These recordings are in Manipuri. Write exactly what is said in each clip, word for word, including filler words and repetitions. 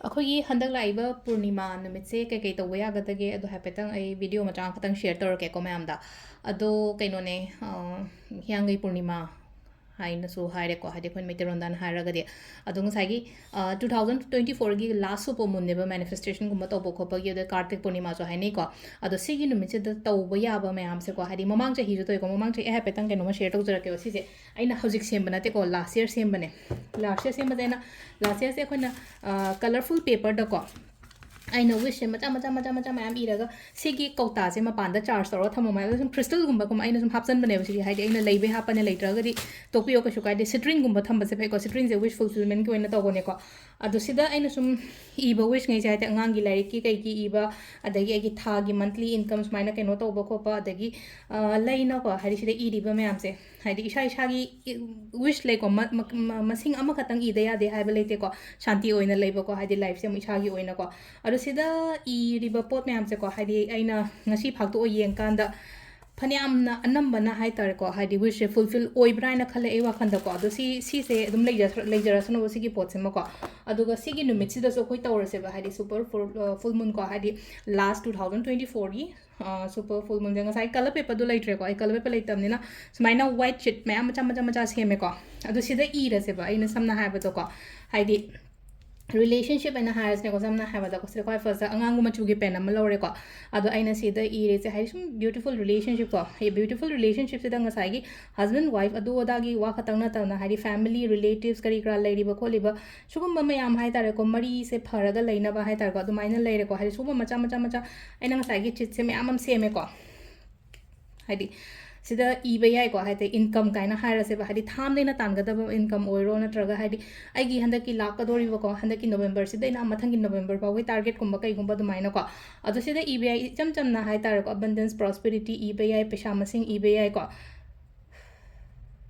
ꯑꯩꯈꯣꯏꯒꯤ ꯍꯟꯗꯛ ꯂꯥꯛꯏꯕ ꯄꯨꯔꯅꯤꯃꯥ ꯅꯨꯃꯤꯠꯁꯦ ꯀꯩꯀꯩ ꯇꯧꯕ ꯌꯥꯒꯗꯒꯦ? ꯑꯗꯣ ꯍꯥꯏꯐꯦꯠꯇꯪ ꯑꯩ ꯚꯤꯗꯤꯑꯣ ꯃꯆꯥ ꯑꯃꯈꯛꯇꯪ ꯁꯤꯌꯔ ꯇꯧꯔꯛꯀꯦꯀꯣ ꯃꯌꯥꯝꯗ꯫ ꯑꯗꯣ ꯀꯩꯅꯣꯅꯦ, ꯑ, ꯍꯤꯌꯥꯡꯒꯩ ꯄꯨꯔꯅꯤꯃꯥ ꯍꯥꯏꯅꯁꯨ ꯍꯥꯏꯔꯦꯀꯣ, ꯍꯥꯏꯗꯤ ꯑꯩꯈꯣꯏ ꯃꯩꯇꯩꯔꯣꯟꯗ ꯍꯥꯏꯔꯒꯗꯤ꯫ ꯑꯗꯣ ꯉꯁꯥꯏꯒꯤ, ꯑ, two thousand twenty fourꯒꯤ last super moonꯅꯦꯕ, ꯃꯦꯅꯤꯐꯦꯁꯇꯦꯁꯟꯒꯨꯝꯕ ꯇꯧꯕ ꯈꯣꯠꯄꯒꯤ, ꯑꯗ ꯀꯥꯔꯇꯤꯛ ꯄꯨꯔꯅꯤꯃꯥꯁꯨ ꯍꯥꯏꯅꯩꯀꯣ꯫ ꯑꯗꯣ ꯁꯤꯒꯤ ꯅꯨꯃꯤꯠꯁꯤꯗ ꯇꯧꯕ ꯌꯥꯕ ꯃꯌꯥꯝꯁꯦꯀꯣ, ꯍꯥꯏꯗꯤ ꯃꯃꯥꯡ ꯆꯍꯤꯁꯨ ꯇꯧꯋꯦꯀꯣ, ꯃꯃꯥꯡ ꯆꯍꯤ ꯑꯩ ꯍꯥꯏꯐꯦꯠꯇꯪ ꯀꯩꯅꯣꯝꯃ ꯁꯤꯌꯔ ꯇꯧꯖꯔꯛꯀꯦꯕ꯫ ꯁꯤꯁꯦ ꯑꯩꯅ ꯍꯧꯖꯤꯛ ꯁꯦꯝꯕ ꯅꯠꯇꯦꯀꯣ, ꯂꯥꯁ ꯌꯔ ꯁꯦꯝꯕꯅꯦ꯫ ꯂꯥꯁ ꯌꯔ ꯁꯦꯝꯕꯁꯦ ꯑꯩꯅ, ꯂꯥꯁ ꯌꯔꯁꯦ ꯑꯩꯈꯣꯏꯅ, ꯑ, ꯀꯂꯔꯐꯨꯜ ꯄꯦꯄꯔꯗꯀꯣ, ꯑꯩꯅ ꯋꯤꯁꯁꯦ ꯃꯆꯥ ꯃꯆꯥ ꯃꯆꯥ ꯃꯆꯥ ꯃꯌꯥꯝ ꯏꯔꯒ, ꯁꯤꯒꯤ ꯀꯧꯇꯥꯁꯦ ꯃꯄꯥꯟꯗ ꯆꯥꯔꯖ ꯇꯧꯔꯒ ꯊꯝꯃꯝꯃꯦ꯫ ꯑꯗꯣ ꯁꯨꯝ ꯈ꯭ꯔꯤꯁꯇꯜꯒꯨꯝꯕ ꯀꯨꯝꯕ ꯑꯩꯅ ꯁꯨꯝ ꯍꯥꯞꯆꯟꯕꯅꯦꯕ ꯁꯤꯒꯤ, ꯍꯥꯏꯗꯤ ꯑꯩꯅ ꯂꯩꯕꯩ ꯍꯥꯞꯄꯅꯦ, ꯂꯩꯇ꯭ꯔꯒꯗꯤ ꯇꯣꯛꯄꯤꯌꯣ, ꯀꯩꯁꯨ ꯀꯥꯏꯗꯦ꯫ ꯁꯤꯇ꯭ꯔꯤꯟꯒꯨꯝꯕ ꯊꯝꯕꯁꯦ ꯐꯩꯀꯣ, ꯁꯤꯇ꯭ꯔꯤꯟꯁꯦ ꯋꯤꯁ ꯐꯨꯜꯐꯤꯜꯃꯦꯟꯒꯤ ꯑꯣꯏꯅ ꯇꯧꯕꯅꯦꯀꯣ꯫ ꯑꯗꯣ ꯁꯤꯗ ꯑꯩꯅ ꯁꯨꯝ ꯏꯕ ꯋꯤꯁꯉꯩꯁꯦ, ꯍꯥꯏꯗꯤ ꯑꯉꯥꯡꯒꯤ ꯂꯥꯏꯔꯤꯛꯀꯤ ꯀꯩꯒꯤ ꯏꯕ, ꯑꯗꯒꯤ ꯑꯩꯒꯤ ꯊꯥꯒꯤ ꯃꯟꯊꯂꯤ ꯏꯟꯀꯝ ꯁꯨꯃꯥꯏꯅ ꯀꯩꯅꯣ ꯇꯧꯕ ꯈꯣꯠꯄ, ꯑꯗꯒꯤ, ꯑ, ꯂꯩꯅꯀꯣ, ꯍꯥꯏꯗꯤ ꯁꯤꯗ ꯏꯔꯤꯕ ꯃꯌꯥꯝꯁꯦ, ꯍꯥꯏꯗꯤ ꯏꯁꯥ ꯏꯁꯥꯒꯤ ꯋꯤꯁ ꯂꯩꯀꯣ, ꯃ-, ꯃ-, ꯃ-, ꯃꯁꯤꯡ ꯑꯃꯈꯛꯇꯪ ꯏꯗ ꯌꯥꯗꯦ ꯍꯥꯏꯕ ꯂꯩꯇꯦꯀꯣ, ꯁꯥꯟꯇꯤ ꯑꯣꯏꯅ ꯂꯩꯕꯀꯣ, ꯍꯥꯏꯗꯤ ꯂꯥꯏꯐꯁꯦ ꯑꯃꯨꯛ ꯏꯁꯥꯒꯤ ꯑꯣꯏꯅꯀꯣ꯫ ꯑꯗꯣ ꯁꯤꯗ ꯏꯔꯤꯕ ꯄꯣꯠ ꯃꯌꯥꯝꯁꯦꯀꯣ, ꯍꯥꯏꯗꯤ ꯑꯩꯅ ꯉꯁꯤ ꯐꯥꯛꯇꯣꯛꯑ ꯌꯦꯡꯀꯥꯟꯗ ꯐꯅꯌꯥꯝꯅ ꯑꯅꯝꯕꯅ ꯍꯥꯏꯇꯥꯔꯦꯀꯣ, ꯍꯥꯏꯗꯤ ꯋꯤꯁꯁꯦ ꯐꯨꯜꯐꯤꯜ ꯑꯣꯏꯕ꯭ꯔꯥ ꯍꯥꯏꯅ ꯈꯜꯂꯦ ꯑꯩ ꯋꯥꯈꯟꯗꯀꯣ꯫ ꯑꯗꯣ ꯁꯤ, ꯁꯤꯁꯦ ꯑꯗꯨꯝ ꯂꯩꯖ-, ꯂꯩꯖꯔꯁꯅꯨꯕ ꯁꯤꯒꯤ ꯄꯣꯠꯁꯤꯃꯀꯣ꯫ ꯑꯗꯨꯒ ꯁꯤꯒꯤ ꯅꯨꯃꯤꯠꯁꯤꯗꯁꯨ ꯑꯩꯈꯣꯏ ꯇꯧꯔꯁꯦꯕ, ꯍꯥꯏꯗꯤ ꯁꯨꯄꯔ ꯐꯨꯜ, ꯑ, ꯐꯨꯜ ꯃꯨꯟ ꯀꯣ, ꯍꯥꯏꯗꯤ ꯂꯥꯁ two thousand twenty fourꯒꯤ, ꯑ, ꯁꯨꯄꯔ ꯐꯨꯜ ꯃꯨꯟꯁꯦ꯫ ꯉꯁꯥꯏ ꯀꯂꯔ ꯄꯦꯄꯔꯗꯣ ꯂꯩꯇ꯭ꯔꯦꯀꯣ, ꯑꯩ ꯀꯂꯔ ꯄꯦꯄꯔ ꯂꯩꯇꯕꯅꯤꯅ ꯁꯨꯃꯥꯏꯅ ꯋꯥꯏꯠ ꯁꯤꯠ ꯃꯌꯥꯝ ꯃꯆꯥ ꯃꯆꯥ ꯃꯆꯥ ꯁꯦꯝꯃꯦꯀꯣ꯫ ꯑꯗꯣ ꯁꯤꯗ ꯏꯔꯁꯦꯕ, ꯑꯩꯅ ꯁꯝꯅ ꯍꯥꯏꯔꯕꯗꯀꯣ, ꯍꯥꯏꯗꯤ ꯔꯤꯂꯦꯁꯟꯁꯤꯞ ꯑꯩꯅ ꯍꯥꯏꯔꯁꯤꯅꯦꯀꯣ, ꯁꯝꯅ ꯍꯥꯏꯔꯕꯗꯀꯣ, ꯁꯤꯗ ꯈ꯭ꯋꯥꯏ ꯐꯥꯔꯁꯇ ꯑꯉꯥꯡꯕ ꯃꯆꯨꯒꯤ ꯄꯦꯟ ꯑꯃ ꯂꯧꯔꯦꯀꯣ꯫ ꯑꯗꯣ ꯑꯩꯅ ꯁꯤꯗ ꯏꯔꯤꯁꯦ, ꯍꯥꯏꯗꯤ ꯁꯨꯝ ꯕ꯭ꯌꯨꯇꯤꯐꯨꯜ ꯔꯤꯂꯦꯁꯟꯁꯤꯞꯀꯣ, ꯍꯥꯏꯗꯤ ꯕ꯭ꯌꯨꯇꯤꯐꯨꯜ ꯔꯤꯂꯦꯁꯟꯁꯤꯞꯁꯤꯗ ꯉꯁꯥꯏꯒꯤ ꯍꯁꯕꯦꯟ ꯋꯥꯏꯐ ꯑꯗꯨ ꯑꯗꯥꯒꯤ ꯋꯥ ꯈꯛꯇꯪ ꯅꯠꯇꯅ, ꯍꯥꯏꯗꯤ ꯐꯦꯃꯤꯂꯤ, ꯔꯤꯂꯦꯇꯤꯚꯁ ꯀꯔꯤ ꯀꯔꯥ ꯂꯩꯔꯤꯕ ꯈꯣꯠꯂꯤꯕ, ꯁꯤꯒꯨꯝꯕ ꯃꯌꯥꯝ ꯍꯥꯏꯇꯥꯔꯦꯀꯣ, ꯃꯔꯤꯁꯦ ꯐꯔꯒ ꯂꯩꯅꯕ ꯍꯥꯏꯇꯥꯔꯦꯀꯣ, ꯑꯗꯨꯃꯥꯏꯅ ꯂꯩꯔꯦꯀꯣ꯫ ꯍꯥꯏꯗꯤ ꯁꯤꯒꯨꯝꯕ ꯃꯆꯥ ꯃꯆꯥ ꯃꯆꯥ ꯑꯩꯅ ꯉꯁꯥꯏꯒꯤ ꯆꯤꯠꯁꯦ ꯃꯌꯥꯝ ꯑꯃ ꯁꯦꯝꯃꯦꯀꯣ꯫ ꯍꯥꯏꯗꯤ ꯁꯤꯗ ꯏꯕ ꯌꯥꯏꯀꯣ, ꯍꯥꯏꯗꯤ ꯏꯟꯀꯝ ꯀꯥꯏꯅ ꯍꯥꯏꯔꯁꯦꯕ, ꯍꯥꯏꯗꯤ ꯊꯥꯝꯗꯩꯅ ꯇꯥꯟꯒꯗꯕ ꯏꯟꯀꯝ ꯑꯣꯏꯔꯣ, ꯅꯠꯇ꯭ꯔꯒ ꯍꯥꯏꯗꯤ ꯑꯩꯒꯤ ꯍꯟꯗꯛꯀꯤ ꯂꯥꯛꯀꯗꯧꯔꯤꯕꯀꯣ, ꯍꯟꯗꯛꯀꯤ ꯅꯣꯕꯦꯝꯕꯔꯁꯤꯗꯩꯅ ꯃꯊꯪꯒꯤ ꯅꯣꯕꯦꯝꯕꯔ ꯐꯥꯎꯒꯤ ꯇꯥꯔꯒꯦꯠꯀꯨꯝꯕ ꯀꯩꯒꯨꯝꯕ ꯑꯗꯨꯃꯥꯏꯅꯀꯣ꯫ ꯑꯗꯣ ꯁꯤꯗ ꯏꯕ ꯌꯥꯏ, ꯏꯆꯝ ꯆꯝꯅ ꯍꯥꯏꯇꯥꯔꯦꯀꯣ, ꯑꯕꯟꯗꯦꯟꯁ, ꯄ꯭ꯔꯣꯁꯄꯦꯔꯤꯇꯤ ꯏꯕ ꯌꯥꯏ, ꯄꯩꯁꯥ ꯃꯁꯤꯡ ꯏꯕ ꯌꯥꯏꯀꯣ꯫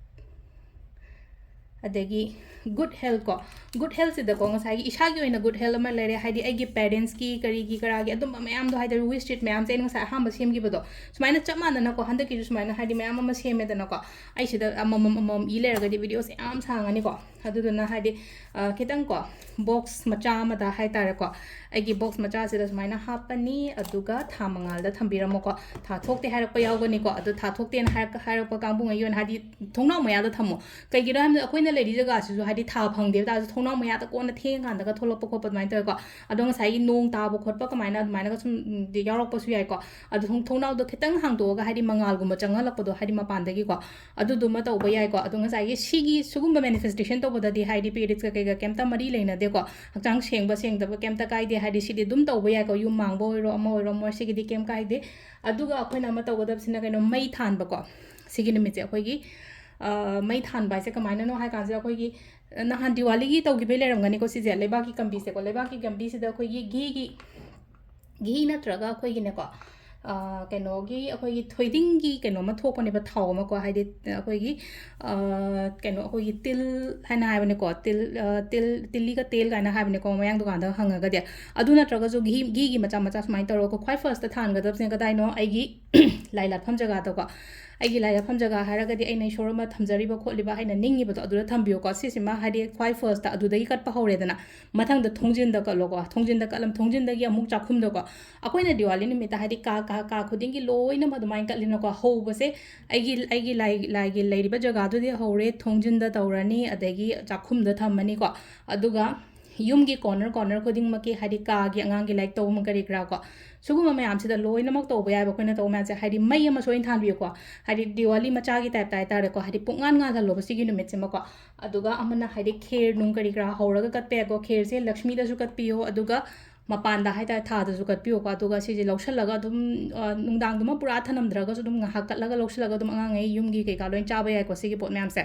ꯑꯗꯒꯤ ꯒꯨꯗ ꯍꯦꯜꯊ ꯀꯣ, ꯒꯨꯗ ꯍꯦꯜꯊꯁꯤꯗꯀꯣ, ꯉꯁꯥꯏꯒꯤ ꯏꯁꯥꯒꯤ ꯑꯣꯏꯅ ꯒꯨꯗ ꯍꯦꯜꯊ ꯑꯃ ꯂꯩꯔꯦ, ꯍꯥꯏꯗꯤ ꯑꯩꯒꯤ ꯄꯦꯔꯦꯟꯁꯀꯤ ꯀꯔꯤꯒꯤ ꯀꯔꯥꯒꯤ ꯑꯗꯨꯝꯕ ꯃꯌꯥꯝꯗꯣ ꯍꯥꯏꯇꯥꯔꯦ, ꯋꯤꯁ ꯁꯤꯠ ꯃꯌꯥꯝꯁꯦ ꯑꯩꯅ ꯉꯁꯥꯏ ꯑꯍꯥꯟꯕ ꯁꯦꯝꯈꯤꯕꯗꯣ, ꯁꯨꯃꯥꯏꯅ ꯆꯞ ꯃꯥꯟꯅꯅꯀꯣ, ꯍꯟꯗꯛꯀꯤꯁꯨ ꯁꯨꯃꯥꯏꯅ ꯍꯥꯏꯗꯤ ꯃꯌꯥꯝ ꯑꯃ ꯁꯦꯝꯃꯦꯗꯅꯀꯣ, ꯑꯩ ꯁꯤꯗ ꯑꯃꯃꯝ ꯑꯃꯃꯝ ꯏ ꯂꯩꯔꯒꯗꯤ ꯚꯤꯗꯤꯑꯣꯁꯦ ꯌꯥꯝ ꯁꯥꯡꯉꯅꯤꯀꯣ꯫ ꯑꯗꯨꯗꯨꯅ ꯍꯥꯏꯗꯤ, ꯑ, ꯈꯤꯇꯪ ꯀꯣ, ꯕꯣꯛꯁ ꯃꯆꯥ ꯑꯃꯗ ꯍꯥꯏꯇꯥꯔꯦꯀꯣ, ꯑꯩꯒꯤ ꯕꯣꯛꯁ ꯃꯆꯥꯁꯤꯗ ꯁꯨꯃꯥꯏꯅ ꯍꯥꯞꯄꯅꯤ, ꯑꯗꯨꯒ ꯊꯥ ꯃꯉꯥꯜꯗ ꯊꯝꯕꯤꯔꯝꯃꯣꯀꯣ꯫ ꯊꯥ ꯊꯣꯛꯇꯦ ꯍꯥꯏꯔꯛꯄ ꯌꯥꯎꯒꯅꯤꯀꯣ, ꯑꯗꯣ ꯊꯥ ꯊꯣꯛꯇꯦꯅ ꯍꯥꯏꯔꯛ-, ꯍꯥꯏꯔꯛꯄ ꯀꯥꯡꯕꯨꯉꯩꯒꯤ ꯑꯣꯏꯅ ꯍꯥꯏꯗꯤ ꯊꯣꯡꯅꯥꯎ ꯃꯌꯥꯗ ꯊꯝꯃꯣ꯫ ꯀꯩꯒꯤꯅꯣ ꯍꯥꯏꯕꯗ ꯑꯩꯈꯣꯏꯅ ꯂꯩꯔꯤ ꯖꯒꯥꯁꯤꯁꯨ ꯍꯥꯏꯗꯤ ꯊꯥ ꯐꯪꯗꯦꯕ ꯇꯥꯔꯁꯨ, ꯊꯣꯡꯅꯥꯎ ꯃꯌꯥꯗ ꯀꯣꯟꯅ ꯊꯦꯡꯉꯀꯥꯟꯗꯒ ꯊꯣꯛꯂꯛꯄ ꯈꯣꯠꯄ ꯑꯗꯨꯃꯥꯏꯅ ꯇꯧꯋꯦꯀꯣ꯫ ꯑꯗꯣ ꯉꯁꯥꯏꯒꯤ ꯅꯣꯡ ꯇꯥꯕ ꯈꯣꯠꯄ ꯀꯃꯥꯏꯅ ꯑꯗꯨꯃꯥꯏꯅꯒ ꯁꯨꯝ, ꯎꯝ, ꯌꯥꯎꯔꯛꯄꯁꯨ ꯌꯥꯏꯀꯣ꯫ ꯑꯗꯣ ꯊꯣꯡ-, ꯊꯣꯡꯅꯥꯎꯗꯣ ꯈꯤꯇꯪ ꯍꯥꯡꯗꯣꯛꯑꯒ ꯍꯥꯏꯗꯤ ꯃꯉꯥꯜꯒꯨꯝꯕ ꯆꯪꯍꯜꯂꯛꯄꯗꯣ ꯍꯥꯏꯗꯤ ꯃꯄꯥꯟꯗꯒꯤꯀꯣ, ꯑꯗꯨꯗꯨꯃ ꯇꯧꯕ ꯌꯥꯏꯀꯣ꯫ ꯑꯗꯣ ꯉꯁꯥꯏꯒꯤ ꯁꯤꯒꯤ ꯁꯤꯒꯨꯝꯕ ꯃꯦꯅꯤꯐꯦꯁꯇꯦꯁꯟ ꯇꯧꯕꯗꯗꯤ ꯍꯥꯏꯗꯤ ꯄꯤꯔꯤꯌꯗꯁꯀ ꯀꯩꯒ ꯀꯩꯝꯇ ꯃꯔꯤ ꯂꯩꯅꯗꯦꯀꯣ꯫ ꯍꯛꯆꯥꯡ ꯁꯦꯡꯕ ꯁꯦꯡꯗꯕ ꯀꯩꯝꯇ ꯀꯥꯏꯗꯦ, ꯍꯥꯏꯗꯤ ꯁꯤꯗꯤ ꯑꯗꯨꯝ ꯇꯧꯕ ꯌꯥꯏꯀꯣ꯫ ꯌꯨꯝ ꯃꯥꯡꯕ ꯑꯣꯏꯔꯣ ꯑꯃ ꯑꯣꯏꯔꯣ ꯑꯃ ꯑꯣꯏꯔꯣ, ꯁꯤꯒꯤꯗꯤ ꯀꯩꯝ ꯀꯥꯏꯗꯦ꯫ ꯑꯗꯨꯒ ꯑꯩꯈꯣꯏꯅ ꯑꯃ ꯇꯧꯒꯗꯕꯁꯤꯅ ꯀꯩꯅꯣ, ꯃꯩ ꯊꯥꯟꯕꯀꯣ꯫ ꯁꯤꯒꯤ ꯅꯨꯃꯤꯠꯁꯦ ꯑꯩꯈꯣꯏꯒꯤ, ꯑ, ꯃꯩ ꯊꯥꯟꯕ ꯍꯥꯏꯁꯦ ꯀꯃꯥꯏꯅꯅꯣ ꯍꯥꯏ ꯀꯥꯟꯁꯤꯗ ꯑꯩꯈꯣꯏꯒꯤ, ꯑ, ꯅꯍꯥꯟ ꯗꯤꯋꯥꯂꯤꯒꯤ ꯇꯧꯈꯤꯕꯩ ꯂꯩꯔꯝꯒꯅꯤꯀꯣ ꯁꯤꯁꯦ, ꯂꯩꯕꯥꯛꯀꯤ ꯀꯝꯕꯤꯁꯦꯀꯣ꯫ ꯂꯩꯕꯥꯛꯀꯤ ꯀꯝꯕꯤꯁꯤꯗ ꯑꯩꯈꯣꯏꯒꯤ ꯘꯤꯒꯤ, ꯘꯤ ꯅꯠꯇ꯭ꯔꯒ ꯑꯩꯈꯣꯏꯒꯤꯅꯦꯀꯣ, ꯑ, ꯀꯩꯅꯣꯒꯤ, ꯑꯩꯈꯣꯏꯒꯤ ꯊꯣꯏꯗꯤꯡꯒꯤ ꯀꯩꯅꯣ ꯑꯃ ꯊꯣꯛꯄꯅꯦꯕ, ꯊꯥꯎ ꯑꯃꯀꯣ, ꯍꯥꯏꯗꯤ ꯑꯩꯈꯣꯏꯒꯤ, ꯑ, ꯀꯩꯅꯣ, ꯑꯩꯈꯣꯏꯒꯤ ꯇꯤꯜ ꯍꯥꯏꯅ ꯍꯥꯏꯕꯅꯦꯀꯣ, ꯇꯤꯜ, ꯑ, ꯇꯤꯜ, ꯇꯤꯜꯂꯤꯒ ꯇꯦꯜ ꯀꯥꯏꯅ ꯍꯥꯏꯕꯅꯦꯀꯣ, ꯃꯌꯥꯡ ꯗꯨꯀꯥꯟꯗ ꯍꯪꯉꯒꯗꯤ꯫ ꯑꯗꯨ ꯅꯠꯇ꯭ꯔꯒꯁꯨ ꯘꯤ, ꯘꯤꯒꯤ ꯃꯆꯥ ꯃꯆꯥ ꯁꯨꯃꯥꯏꯅ ꯇꯧꯔꯒ ꯈ꯭ꯋꯥꯏ ꯐꯥꯔꯁꯇ ꯊꯥꯟꯒꯗꯕꯁꯤꯅ ꯀꯗꯥꯏꯅꯣ? ꯑꯩꯒꯤ ꯂꯥꯏ ꯂꯥꯠꯐꯝ ꯖꯒꯥꯗꯀꯣ꯫ ꯑꯩꯒꯤ ꯂꯥꯏ ꯂꯥꯠꯐꯝ ꯖꯒꯥ ꯍꯥꯏꯔꯒꯗꯤ ꯑꯩꯅ ꯏꯁꯣꯔ ꯑꯃ ꯊꯝꯖꯔꯤꯕ ꯈꯣꯠꯂꯤꯕ ꯍꯥꯏꯅ ꯅꯤꯡꯉꯤꯕꯗꯣ ꯑꯗꯨꯗ ꯊꯝꯕꯤꯌꯨꯀꯣ꯫ ꯁꯤꯁꯤꯃ ꯍꯥꯏꯗꯤ ꯈ꯭ꯋꯥꯏ ꯐꯥꯔꯁꯇ ꯑꯗꯨꯗꯒꯤ ꯀꯠꯄ ꯍꯧꯔꯦꯗꯅ, ꯃꯊꯪꯗ ꯊꯣꯡꯖꯤꯟꯗ ꯀꯠꯂꯣꯀꯣ꯫ ꯊꯣꯡꯖꯤꯟꯗ ꯀꯠꯂꯝ-, ꯊꯣꯡꯖꯤꯟꯗꯒꯤ ꯑꯃꯨꯛ ꯆꯥꯛꯈꯨꯝꯗꯀꯣ꯫ ꯑꯩꯈꯣꯏꯅ ꯗꯤꯋꯥꯂꯤ ꯅꯨꯃꯤꯠꯇ ꯍꯥꯏꯗꯤ ꯀꯥ, ꯀꯥ, ꯀꯥ ꯈꯨꯗꯤꯡꯒꯤ ꯂꯣꯏꯅꯃꯛ ꯑꯗꯨꯃꯥꯏꯅ ꯀꯠꯂꯤꯅꯀꯣ꯫ ꯍꯧꯕꯁꯦ ꯑꯩꯒꯤ, ꯑꯩꯒꯤ ꯂꯥꯏ, ꯂꯥꯏꯒꯤ ꯂꯩꯔꯤꯕ ꯖꯒꯥꯗꯨꯗꯤ ꯍꯧꯔꯦ, ꯊꯣꯡꯖꯤꯟꯗ ꯇꯧꯔꯅꯤ, ꯑꯗꯒꯤ ꯆꯥꯛꯈꯨꯝꯗ ꯊꯝꯃꯅꯤꯀꯣ꯫ ꯑꯗꯨꯒ ꯌꯨꯝꯒꯤ ꯀꯣꯔꯅꯔ ꯀꯣꯔꯅꯔ ꯈꯨꯗꯤꯡꯃꯛꯀꯤ, ꯍꯥꯏꯗꯤ ꯀꯥꯒꯤ ꯑꯉꯥꯡꯒꯤ ꯂꯥꯏꯔꯤꯛ ꯇꯧꯐꯝ ꯀꯔꯤ ꯀꯔꯥ ꯀꯣ, ꯁꯤꯒꯨꯝꯕ ꯃꯌꯥꯝꯁꯤꯗ ꯂꯣꯏꯅꯃꯛ ꯇꯧꯕ ꯌꯥꯏꯕ ꯑꯩꯈꯣꯏꯅ ꯇꯧꯕ ꯃꯌꯥꯝꯁꯦ꯫ ꯍꯥꯏꯗꯤ ꯃꯩ ꯑꯃ ꯁꯣꯏꯅ ꯊꯥꯟꯕꯤꯌꯨꯀꯣ, ꯍꯥꯏꯗꯤ ꯗꯤꯋꯥꯂꯤ ꯃꯆꯥꯒꯤ ꯇꯥꯏꯞꯇ ꯍꯥꯏꯇꯥꯔꯦꯀꯣ, ꯍꯥꯏꯗꯤ ꯄꯨꯡꯉꯥꯟ ꯉꯥꯜꯍꯜꯂꯣꯕ ꯁꯤꯒꯤ ꯅꯨꯃꯤꯠꯁꯤꯃꯀꯣ꯫ ꯑꯗꯨꯒ ꯑꯃꯅ ꯍꯥꯏꯗꯤ ꯈꯦꯔ ꯅꯨꯡ ꯀꯔꯤ ꯀꯔꯥ ꯍꯧꯔꯒ ꯀꯠꯄ ꯌꯥꯏꯀꯣ꯫ ꯈꯦꯔꯁꯦ ꯂꯛꯁꯃꯤꯗꯁꯨ ꯀꯠꯄꯤꯌꯣ, ꯑꯗꯨꯒ ꯃꯄꯥꯟꯗ ꯍꯥꯏꯇꯥꯔꯦ ꯊꯥꯗꯁꯨ ꯀꯠꯄꯤꯌꯣꯀꯣ꯫ ꯑꯗꯨꯒ ꯁꯤꯁꯦ ꯂꯧꯁꯜꯂꯒ ꯑꯗꯨꯝ, ꯑ, ꯅꯨꯡꯗꯥꯡꯗꯨꯃ ꯄꯨꯔꯥ ꯊꯅꯝꯗ꯭ꯔꯒꯁꯨ ꯑꯗꯨꯝ ꯉꯥꯏꯍꯥꯛ ꯀꯠꯂꯒ ꯂꯧꯁꯜꯂꯒ ꯑꯗꯨꯝ ꯑꯉꯥꯡꯉꯩ ꯌꯨꯝꯒꯤ ꯀꯩꯀꯥ ꯂꯣꯏ ꯆꯥꯕ ꯌꯥꯏꯀꯣ ꯁꯤꯒꯤ ꯄꯣꯠ ꯃꯌꯥꯝꯁꯦ꯫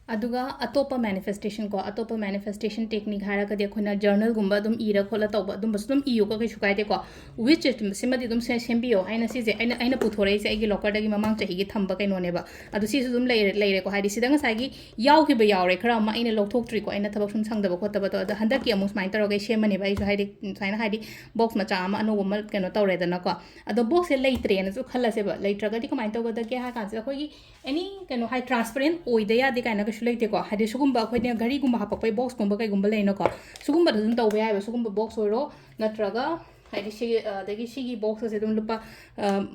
ꯑꯗꯨꯒ ꯑꯇꯣꯞꯄ ꯃꯦꯅꯤꯐꯦꯁꯇꯦꯁꯟ ꯀꯣ, ꯑꯇꯣꯞꯄ ꯃꯦꯅꯤꯐꯦꯁꯇꯦꯁꯟ ꯇꯦꯛꯅꯤꯛ ꯍꯥꯏꯔꯒꯗꯤ ꯑꯩꯈꯣꯏꯅ ꯖꯔꯅꯦꯜꯒꯨꯝꯕ ꯑꯗꯨꯝ ꯏꯔ ꯈꯣꯠꯂ ꯇꯧꯕ ꯑꯗꯨꯝꯕꯁꯨ ꯑꯗꯨꯝ ꯏꯌꯨꯀꯣ, ꯀꯩꯁꯨ ꯀꯥꯏꯗꯦꯀꯣ꯫ ꯋꯤꯁ ꯁꯤꯃꯗꯤ ꯑꯗꯨꯝ ꯁꯦ-, ꯁꯦꯝꯕꯤꯌꯣ꯫ ꯑꯩꯅ ꯁꯤꯁꯦ ꯑꯩꯅ, ꯑꯩꯅ ꯄꯨꯊꯣꯔꯛꯏꯁꯦ ꯑꯩꯒꯤ ꯂꯣꯀꯔꯗꯒꯤ ꯃꯃꯥꯡ ꯆꯍꯤꯒꯤ ꯊꯝꯕ ꯀꯩꯅꯣꯅꯦꯕ꯫ ꯑꯗꯣ ꯁꯤꯁꯨ ꯑꯗꯨꯝ ꯂꯩꯔꯦ, ꯂꯩꯔꯦꯀꯣ꯫ ꯍꯥꯏꯗꯤ ꯁꯤꯗ ꯉꯁꯥꯏꯒꯤ ꯌꯥꯎꯈꯤꯕ ꯌꯥꯎꯔꯦ, ꯈꯔ ꯑꯃ ꯑꯩꯅ ꯂꯧꯊꯣꯛꯇ꯭ꯔꯤꯀꯣ, ꯑꯩꯅ ꯊꯕꯛ ꯁꯨꯝ ꯁꯪꯗꯕ ꯈꯣꯠꯇꯕꯗꯣ꯫ ꯑꯗꯣ ꯍꯟꯗꯛꯀꯤ ꯑꯃꯨꯛ ꯁꯨꯃꯥꯏꯅ ꯇꯧꯔꯒ ꯑꯩ ꯁꯦꯝꯃꯅꯦꯕ ꯑꯩꯁꯨ꯫ ꯍꯥꯏꯗꯤ ꯁꯨꯃꯥꯏꯅ, ꯍꯥꯏꯗꯤ ꯕꯣꯛꯁ ꯃꯆꯥ ꯑꯃ ꯑꯅꯧꯕ ꯑꯃ ꯀꯩꯅꯣ ꯇꯧꯔꯦꯗꯅꯀꯣ꯫ ꯑꯗꯣ ꯕꯣꯛꯁꯁꯦ ꯂꯩꯇ꯭ꯔꯦꯅꯁꯨ ꯈꯜꯂꯁꯦꯕ꯫ ꯂꯩꯇ꯭ꯔꯒꯗꯤ ꯀꯃꯥꯏꯅ ꯇꯧꯒꯗꯒꯦ ꯍꯥꯏ ꯀꯥꯟꯁꯤꯗ ꯑꯩꯈꯣꯏꯒꯤ ꯑꯦꯅꯤ ꯀꯩꯅꯣ ꯍꯥꯏ, ꯇ꯭ꯔꯥꯟꯁꯄꯔꯦꯟ ꯑꯣꯏꯗ ꯌꯥꯗꯦ ꯀꯥꯏꯅ ꯀꯩꯁꯨ ꯂꯩꯇꯦꯀꯣ꯫ ꯍꯥꯏꯗꯤ ꯁꯤꯒꯨꯝꯕ ꯑꯩꯈꯣꯏꯅ ꯘꯔꯤꯒꯨꯝꯕ ꯍꯥꯞꯄꯛꯄꯩ ꯕꯣꯛꯁꯀꯨꯝꯕ ꯀꯩꯒꯨꯝꯕ ꯂꯩꯅꯀꯣ, ꯁꯤꯒꯨꯝꯕꯗ ꯑꯗꯨꯝ ꯇꯧꯕ ꯌꯥꯏꯑꯕ꯫ ꯁꯤꯒꯨꯝꯕ ꯕꯣꯛꯁ ꯑꯣꯏꯔꯣ, ꯅꯠꯇ꯭ꯔꯒ ꯍꯥꯏꯗꯤ ꯁꯤꯒꯤ, ꯑ, ꯑꯗꯒꯤ ꯁꯤꯒꯤ ꯕꯣꯛꯁ ꯑꯁꯦ ꯑꯗꯨꯝ ꯂꯨꯄꯥ, ꯑ,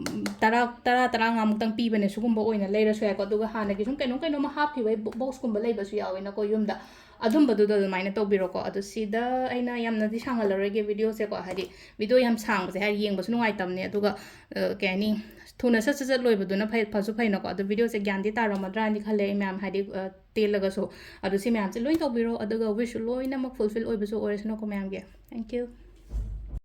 ꯇꯔꯥ, ꯇꯔꯥ, ꯇꯔꯥꯃꯉꯥꯃꯨꯛꯇꯪ ꯄꯤꯕꯅꯦ꯫ ꯁꯤꯒꯨꯝꯕ ꯑꯣꯏꯅ ꯂꯩꯔꯁꯨ ꯌꯥꯏꯀꯣ꯫ ꯑꯗꯨꯒ ꯍꯥꯟꯅꯒꯤ ꯁꯨꯝ ꯀꯩꯅꯣꯝ ꯀꯩꯅꯣꯝꯃ ꯍꯥꯞꯈꯤꯕꯒꯤ ꯕꯣ-, ꯕꯣꯛꯁꯀꯨꯝꯕ ꯂꯩꯕꯁꯨ ꯌꯥꯎꯋꯦꯅꯀꯣ ꯌꯨꯝꯗ꯫ ꯑꯗꯨꯝꯕꯗꯨꯗ ꯑꯗꯨꯃꯥꯏꯅ ꯇꯧꯕꯤꯔꯣꯀꯣ꯫ ꯑꯗꯣ ꯁꯤꯗ ꯑꯩꯅ ꯌꯥꯝꯅꯗꯤ ꯁꯥꯡꯍꯜꯂꯔꯣꯏꯒꯦ ꯚꯤꯗꯤꯑꯣꯁꯦꯀꯣ, ꯍꯥꯏꯗꯤ ꯚꯤꯗꯤꯑꯣ ꯌꯥꯝ ꯁꯥꯡꯕꯁꯦ ꯍꯥꯏꯗꯤ ꯌꯦꯡꯕꯁꯨ ꯅꯨꯡꯉꯥꯏꯇꯕꯅꯦ꯫ ꯑꯗꯨꯒ, ꯑ, ꯀꯩ ꯍꯥꯏꯅꯤ, ꯊꯨꯅ ꯁꯠ ꯁꯠ ꯁꯠ ꯂꯣꯏꯕꯗꯨꯅ ꯐꯩ, ꯐꯁꯨ ꯐꯩꯅꯀꯣ꯫ ꯑꯗꯣ ꯚꯤꯗꯤꯑꯣꯁꯦ ꯒ꯭ꯌꯥꯟꯗꯤ ꯇꯥꯔꯝꯃꯗ꯭ꯔꯥꯅꯗꯤ ꯈꯜꯂꯦ ꯑꯩ ꯃꯌꯥꯝ, ꯍꯥꯏꯗꯤ, ꯑ, ꯇꯦꯜꯂꯒꯁꯨ꯫ ꯑꯗꯣ ꯁꯤ ꯃꯌꯥꯝꯁꯦ ꯂꯣꯏ ꯇꯧꯕꯤꯔꯣ, ꯑꯗꯨꯒ ꯋꯤꯁꯁꯨ ꯂꯣꯏꯅꯃꯛ ꯐꯨꯜꯐꯤꯜ ꯑꯣꯏꯕꯁꯨ ꯑꯣꯏꯔꯁꯅꯨꯀꯣ ꯃꯌꯥꯝꯒꯤ꯫ Thank you꯫